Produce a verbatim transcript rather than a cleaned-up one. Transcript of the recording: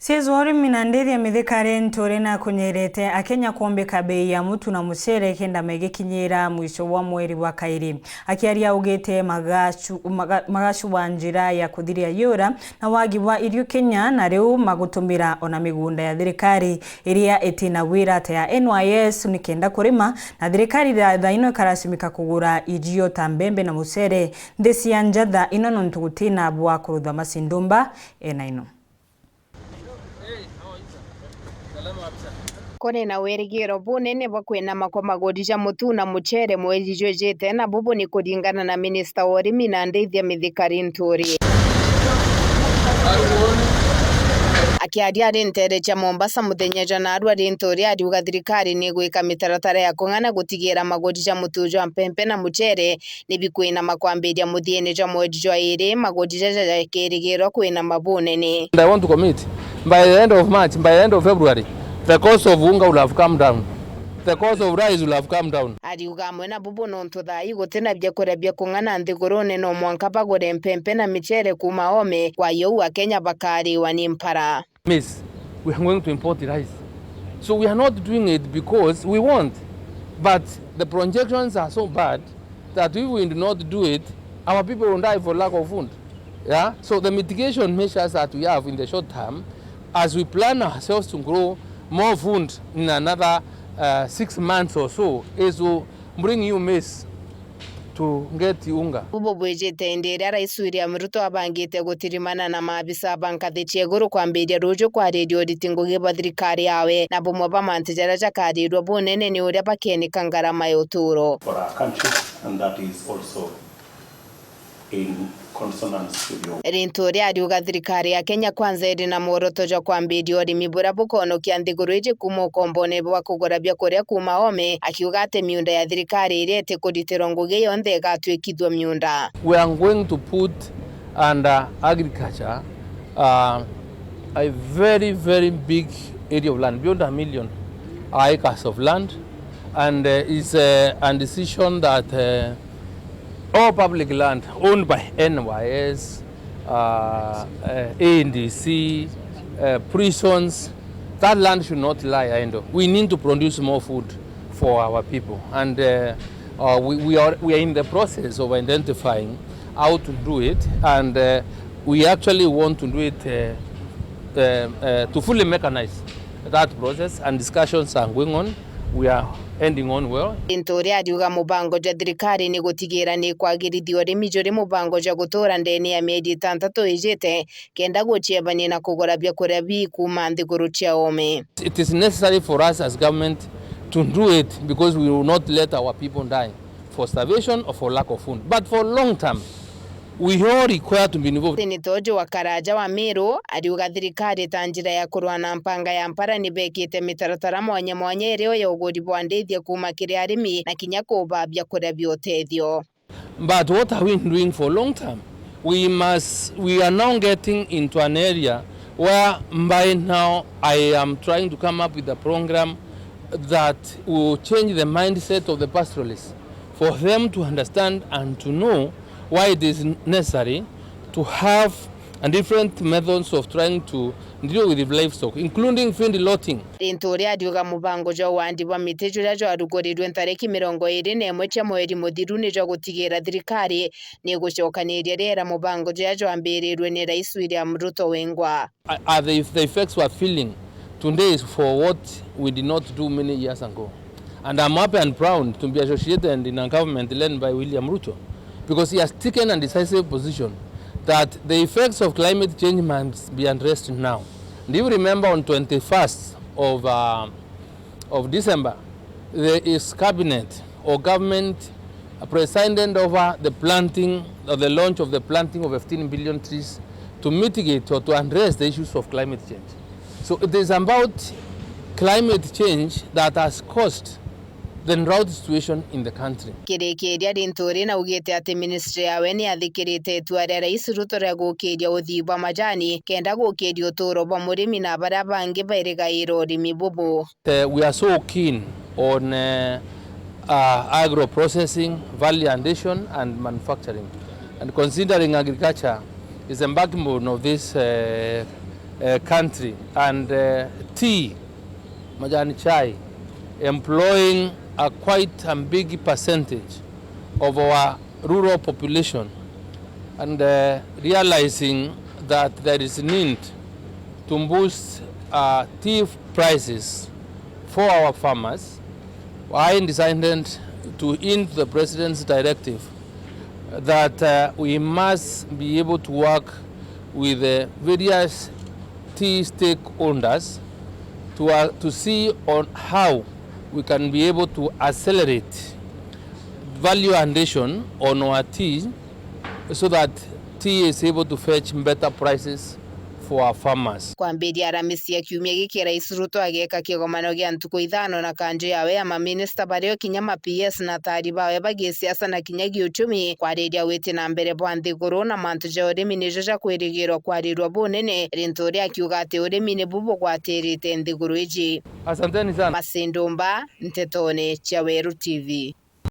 Cis wa urimi na ndithia mithikari Nturi nakunyirite Akenya kwombika bei ya mutu na mucere kenda megikinyira mwisho wa mweri wa kairi. Akiaria augite magacu, maga, magacu wa njira ya kuthiria yura na wagi wa irio Kenya, na riu magutumira ona migunda ya thirikari iria itina wira ta ya N Y S ni kenda kurima, na thirikari tha, thaa ino ikaracimika kugura irio ta mbembe na mucere nthi cia njatha ino nontu gutina bwa kurutha macindumba ena ino. Kuri na wirigiro bunene bwa kwinama kwa maguri ja mutu na mucere mweri jwijite, na bubu ni kuringana na minista wa urimi na ndithia Mithika Linturi. Akiaria ari nteere cia Mombasa muthenya jwa naarua, Linturi ariuga thirikari ni igwika mitaratara ya kung'ana gutigira maguri ja mutu jwa mpempe na mucere ni bikwinama kwambiria muthiene jwa mweri jwa iri, maguri jaja jakirigirwa kwinama bunene. And I want to commit, by the end of March, by the end of February, the cost of unga will have come down. The cost of rice will have come down. Ariuga amwe na bubu nontu thaa ii gutina biakuria bia kung'ana nthigurune, no mwanka bagure mpempe na michele kuuma oome, kwa yo uu Akenya bakariwa ni mpara. Maize, we are going to import rice. So we are not doing it because we want, but the projections are so bad that if we do not do it, our people will die for lack of food. Yeah? So the mitigation measures that we have in the short term, as we plan ourselves to grow more food in another, uh, six months or so, is to bring you maize to get unga. Bubu bwijite indi iria Rais William Ruto abangite gutirimana na maabisa ba nkathi cia iguru kwambiria ruuju kwariria uriti ngugi bwa thirikari yawe, na bumwe bwa mantu jaria jakarirua bunene ni uria bakienika ngarama ya uturo. For our country, and that is also in consonance with your Linturi ariuga thirikari ya Kenya Kwanza iri na mworoto jwa kwambiria urimi buria bukonokia nthiguru iji kuuma ukombone bwa kugura biakuria kuuma oome, akiuga ati miunda ya thirikari iria itikuritirwa ngugi yonthe igatwikithua miunda. We are going to put under agriculture, uh, a very, very big area of land, beyond a million acres of land, and, uh, it's, uh, a decision that, uh, all public land owned by N Y S, uh, uh, A N D C, uh, prisons, that land should not lie idle. We need to produce more food for our people, and, uh, uh, we, we are, we are in the process of identifying how to do it, and, uh, we actually want to do it, uh, uh, uh, to fully mechanize that process, and discussions are going on. We are ending on well. Linturi ariuga mubango jwa thirikari ni gutigira ni kwagirithia urimi juri mubango jwa gutura ndene ya mieri itantatu ijite, kenda guciebania na kugura biakuria bii kuuma nthiguru cia oome. It is necessary for us as government to do it because we will not let our people die for starvation or for lack of food. But for long term, we all require to be involved. Senator Joe Karaja wa Meru ariuga thirikari ta njira ya kurua na mpanga ya mpara ni bekite mitaratara mwanya mwanya irio ya uguri bwa ndithia kuuma kiri arimi na kinya kuubaa biakuria bia utethio. But what are we doing for long term? We must, we are now getting into an area where by now I am trying to come up with a program that will change the mindset of the pastoralists, for them to understand and to know why it is necessary to have a different methods of trying to deal with livestock, including feedlotting. Linturi ariuga mubango jwa wandi bwa miti juria jwarugurirwe ntariki mirongo iri na imwe cia mweri muthiru ni jwa gutigira thirikari ni igucokaniria riera mubango juria jwambirirwe ni Rais William Ruto wengwa. Are the, the effects we are feeling today is for what we did not do many years ago. And I'm happy and proud to be associated in a government led by William Ruto, because he has taken a decisive position that the effects of climate change must be addressed now. Do you remember on twenty-first of, uh, of December, the, his cabinet or government presided over the planting, or the launch of the planting of fifteen billion trees to mitigate or to address the issues of climate change. So it is about climate change that has caused the drought situation in the country. Kirikiria, Linturi naugite ati ministry yawe ni yathikirite itua ria Rais Ruto ria gukiria uthii bwa majani kenda gukiria uturo bwa murimi na baria bangi bairigaira urimi bubu. Uh, we are so keen on, uh, uh, agro processing, value addition and manufacturing. And considering agriculture is the backbone of this, uh, uh, country and uh, tea, majani chai, employing a quite a big percentage of our rural population, and uh, realizing that there is need to boost uh, tea prices for our farmers, I decided to, in the President's directive, that uh, we must be able to work with the various tea stakeholders to, uh, to see on how we can be able to accelerate value addition on our tea, so that tea is able to fetch better prices for our farmers. Kwambiria Aramisi ya kiumia giki, Rais Ruto ageeka kigomano gia ntuku ithano na kanju yawe ya maminista, bario kinya ma P S na ataari bawe ba gisiasa na kinya giuchumi, kwariria witi na mbere bwa nthiguru na mantu ja urimi nijo jakwirigirwa kwarirua bunene, rintu uria akiuga ati urimi nibu bugwatirite nthiguru iji. Asanteni sana. Mercy Ndumba, Ntetone cia Weru T V.